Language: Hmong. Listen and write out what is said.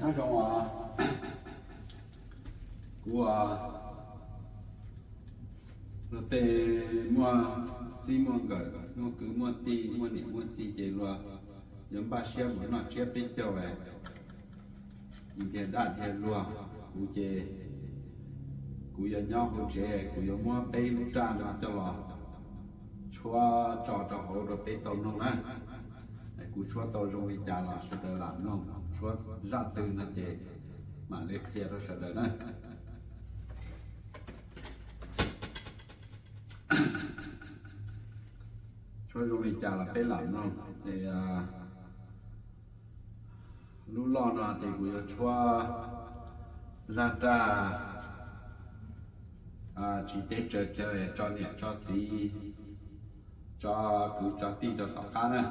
Nyob zoo os, kuv luag tej muaj txij muaj nkawm, muaj kwv muaj tij, muaj niam muaj txiv ces luag yuav npaj siab mus noj tsiab peb caug, ntiag dab ntiag luag. Kuv ces kuv yuav nyob hauv tsev, kuv yuav muab peb lub raj no coj los tshuab tso rau hauv rau peb tau mloog na. Kuv tshuab tau zoo li cas los sawv daws lam mloog, tshuab zaj twg no ces mam li qhia rau sawv daws na. Tshuab zoo li cas los peb lam mloog. Lub loj no ces kuv yuav tshuab zaj raj tsis teb tsaws chaw tso niam tso txiv, tso kwv tso tij rau tom qab na.